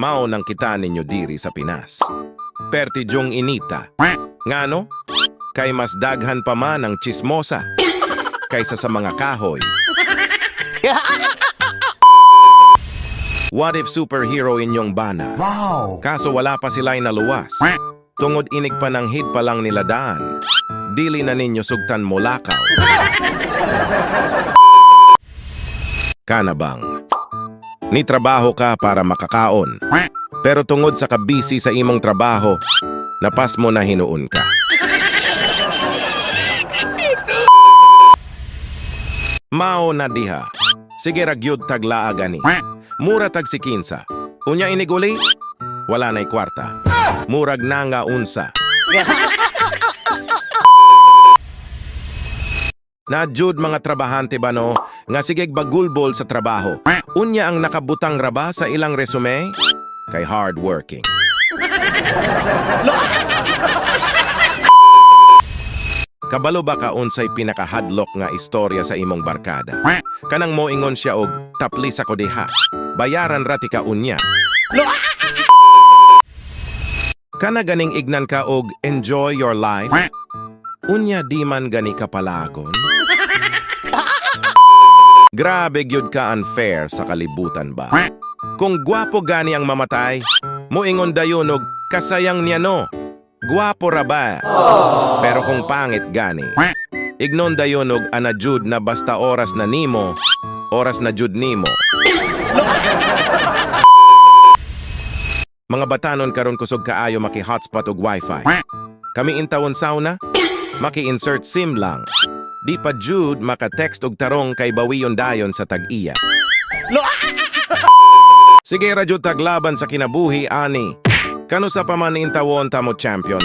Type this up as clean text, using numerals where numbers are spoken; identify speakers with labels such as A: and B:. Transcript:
A: Mao nang kita ninyo diri sa Pinas. Perti jung inita. Ngano? Kay mas daghan pa man ang chismosa kaysa sa mga kahoy. What if superhero inyong bana?
B: Wow!
A: Kaso wala pa sila'y naluwas. Tungod inig pananghid pa lang nila daan. Dili na ninyo sugtan molakaw. Kanabang. Ni trabaho ka para makakaon. Pero tungod sa kabisi sa imong trabaho, napas mo na hinuon ka. Mao na diha. Sige ra gyud taglaa gani. Mura tag si kinsa. Unya iniguli? Wala na'y kwarta. Murag na nga unsa. Na jud mga trabahante ba no nga sigeg bagulbol sa trabaho. Unya ang nakabutang raba sa ilang resume kay hardworking. Kabalo ba ka unsay pinakahadlok nga istorya sa imong barkada? Kanang moingon siya og tapli sa ko diha. Bayaran ra ti ka unya. Kana ganing ignan ka og enjoy your life? Unya di man gani ka palagon? Grabe gyud ka unfair sa kalibutan ba? Kung gwapo gani ang mamatay, moingon dayon og kasayang niya no. Gwapo ra ba? Pero kung pangit gani, ignon dayon og ana jud na basta oras na nimo, oras na jud nimo. Mga batanon karon kusog kaayo maki-hotspot og wifi. Kami intawon sauna, maki-insert SIM lang. Di pa jud maka-text og tarong kay bawiyon dayon sa tag-iya. Sige ra jud taglaban sa kinabuhi ani. Kanu sa pa man intawon ta mo champion.